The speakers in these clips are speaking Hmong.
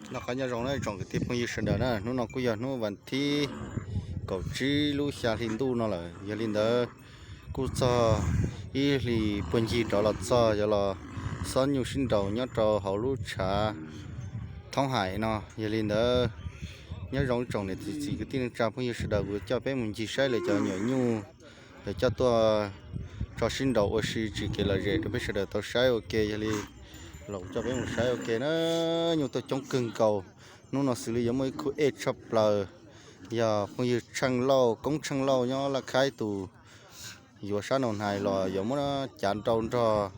Noj qab nyob zoo na tsoom kwv tij phooj ywg sawv daws na, hnub no kuj yog hnub vas thib kaum tsib lub xya hli ntuj no lawm. Yog li ntawd kuj txog ib hlis puag ncig rov los txog yuav los xob nyuj sib nraus nyob rau hauv lub tshav Thoob Hais no. Yog li ntawd nyob zoo tsoom niam txiv kwv tij neej tsa phooj ywg sawv daws, kuv coj peb mus ncig saib lawv cov nyuam nyuj, lawv coj tuaj tso sib nraus ua si tsim kev lom zem rau peb sawv daws tau saib ua ke. Yog li los kuv coj peb mus saib ua ke na. Nyuj tuaj coob kawg nkaus. Hnub no xws li yuav muaj ib khub ej tshaj plaws, yog phooj ywg Tsheej Lauj, Koob Tsheej Lauj nyob Laj Khaib tus yuav sab Noo Hais los yuav muab cav nrau nrog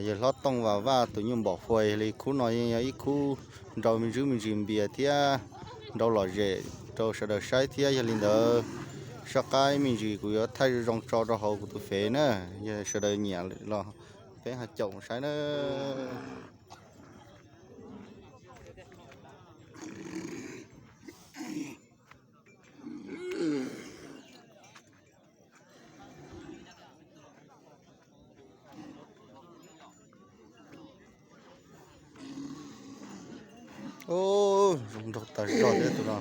yawg hlob Tooj Vas Vaj tus nyuj npom fua. Yog li khub no yeej yog ib khub nrau me ntsis me ntsis npias thiab nrau lom zem rau sawv daws saib thiab. Yog li ntawd soj qab me ntsis kuv yuav thaij zoo zoo tso rau hauv kuv tus fev na, yog sawv daws nyiam los peb ho caum saib na. Ub, zoo nraug tas zog thiab tus no.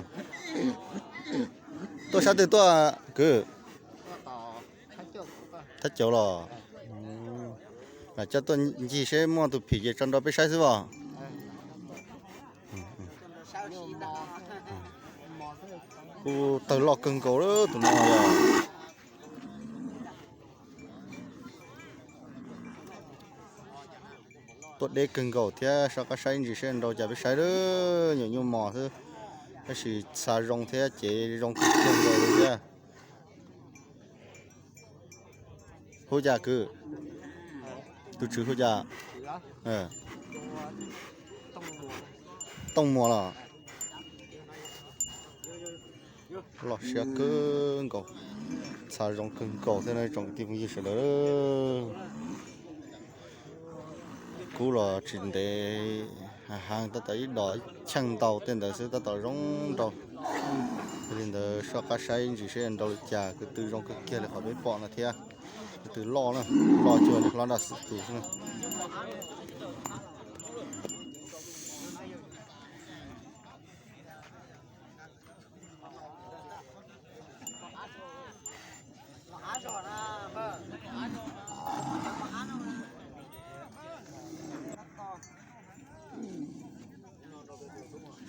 Tuaj sab twg tuaj kwv? Thab Cauv los? Lam coj tuaj ncig seb muaj tus phim ces tso nrau peb saib xwb os. Kuj tawg loj kawg nkaus lawm tus no. Tuaj deb kawg nkaus thiab, soj qab saib ntsis seb nrau cas peb saib lawm. Nyuam nyuj mos xwb, tab sis txha zoo thiab cev zoo kawg nkaus li thiab. Hu cas kwv? Tus tswv hu cas? Tooj Muas los? Loj siab kawg nkaus, txha zoo kawg nkaus thiab na tsoom kwv tij phooj ywg sawv daws. Kub los tsis ntev, heev, tab tom ib dos cheej ntau tej ntawd xwb tab tom zoo nrau. Yog li ntawd soj qab saib ntsis seb nrau li cas, ko tw zoo kawg kiag li qhov peb pom no thiab. Ko tw loj na, loj cuag li hlob nraj xwb tus xwb na.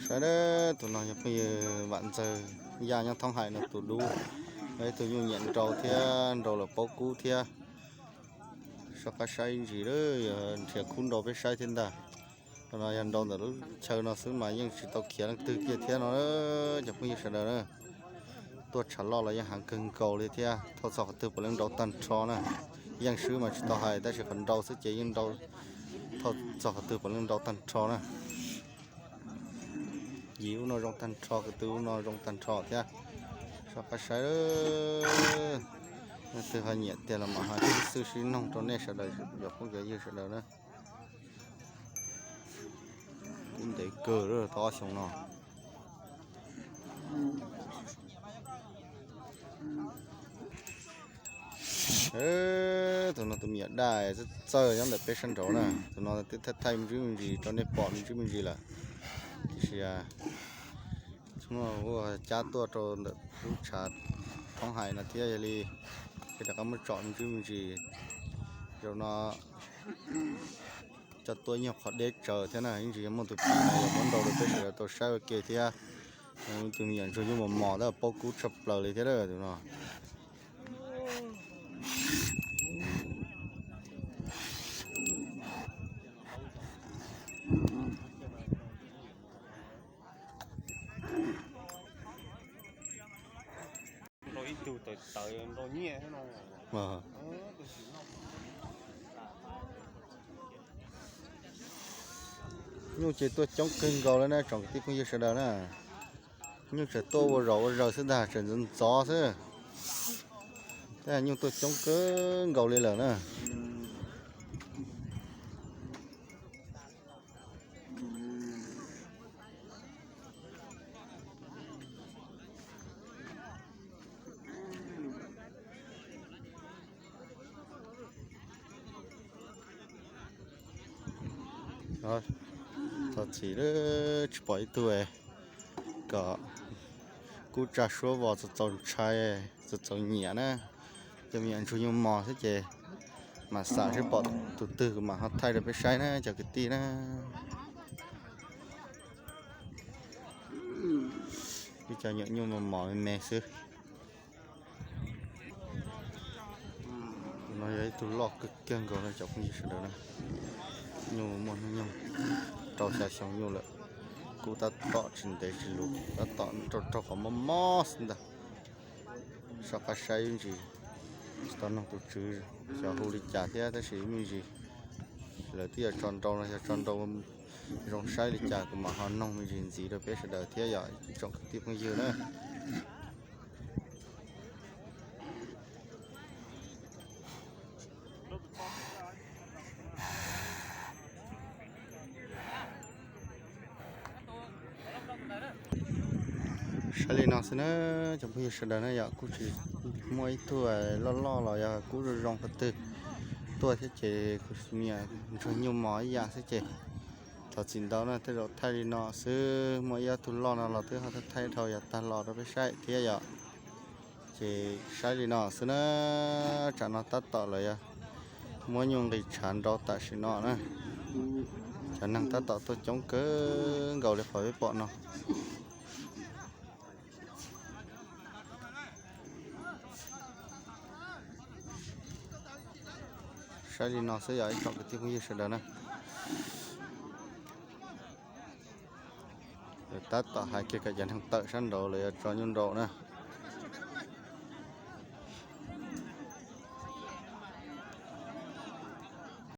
Saib, tus no yog phooj ywg Vam Ntxawg Yaj nyob Thoob Hais no tus dub, ib tug nyuj nyiam nrau thiab nrau lawm paub kub thiab. Soj qab saib ntsis, yog nrhiav khub nrau peb saib thiab ntag. Tus no yog nrau ntawm lub chaw no xwb mas yeej tsis tau khiav leej twg kiag thiab no, cov phooj ywg sawv daws na. Tuaj tshav loj los yeej heev kawg nkaus li thiab, thauj txog qhov twg puav leej nrau tag nrho na. Yeej swb mas tsis tau hais, tab sis qhov nrau xwb ces yeej nrau, thauj txog qhov twg puav leej nrau tag nrho na. Yim ub no zoo tag nrho, ko tw ub no zoo tag nrho thiab. Soj qab saib, leej twg ho nyiam tiag los mam ho xwb sib noog rau nej sawv daws, cov phooj cov ywg sawv daws na. Kub ntev kawg tau ob xyoos no. Tus no tus me nyuam daj txawj txawj nyob ntawm peb sab nraud na, tus no twb thaij thaij me ntsis me ntsis rau nej pom me ntsis me ntsis lawm. Tiam sis ua cab tuaj rau ntawm lub tshav Thoob Hais no thiab, yog li peb rov qab muab tsom me ntsis me ntsis. Zaum no coj tuaj nyuag qhov deb tsawv thiab na, ib ntsis yog muaj tus phim no yog muab nrau rau peb sawv daws tau saib ua ke thiab. Tus me nyuam ntsuag nyuj mos mos tab paub kub tshaj plaws li thiab tus no. Nyuj ces tuaj coob kawg nkaus li na tsoom kwv tij phooj ywg sawv daws na. Nyuj tseem tuaj ua zom ua zaws xwb ntag, tseem ntxov ntxov xwb. Tab nyuj tuaj coob kawg nkaus li lawm na. Thov txim, tsis pom ib tug kom kub tsa suab vos txaus txaus ntshai, txaus txaus nyiam na. Cov me nyuam ntsuag nyuj mos xwb ces mam xam seb pom tus twg kuv mam ho thaij rau peb saib na cov kwv tij na. Ib co nyuam nyuj mos mos me me xwb. No yog ib tug loj kawg kiag nkaus no cov phooj ywg sawv daws na. Nyuj muaj hnub nyoog rau xya xyoo nyuj lawm. Kub tab tom tsis ntev tsis luv, tab tom raug raug qhov mob mob xwb ntag. Soj qab saib ib ntsis, tsis tau noog tus tswv xyov hu li cas thiab, tab sis me ntsis lawv twb yuav tso nrau no, yog tso nrau zoo saib li cas kuv mam ho noog me ntsis ntxiv rau peb sawv daws thiab yom ib tsoom kwv tij phooj ywg na. Saib li no xwb na cov phooj ywg sawv daws na yom, kuj tsis muaj ib tug loj loj los yog kub zoo zoo qhov twg tuaj thiab ces kuv ntsuag nyuj mos ib yam xwb ces thov txim ntau na, tej zaum thaij li no xwb, muaj ib ob tug loj no los twb ho thaij dhau yog tag los rau peb saib thiab yom. Ces saib li no xwb na, tsam no tab tom lawv yog muab nyuj nqis tshav nrau tam sim no na. Cov neeg tab tom tuaj coob kawg nkaus li qhov peb pom no. Saib li no xwb yog ib tsoom kwv tij phooj ywg sawv daws na. Lawv tab tom hais kiag kom cov neeg tawm sab nraud lawv yuav tso nyuj nrau na.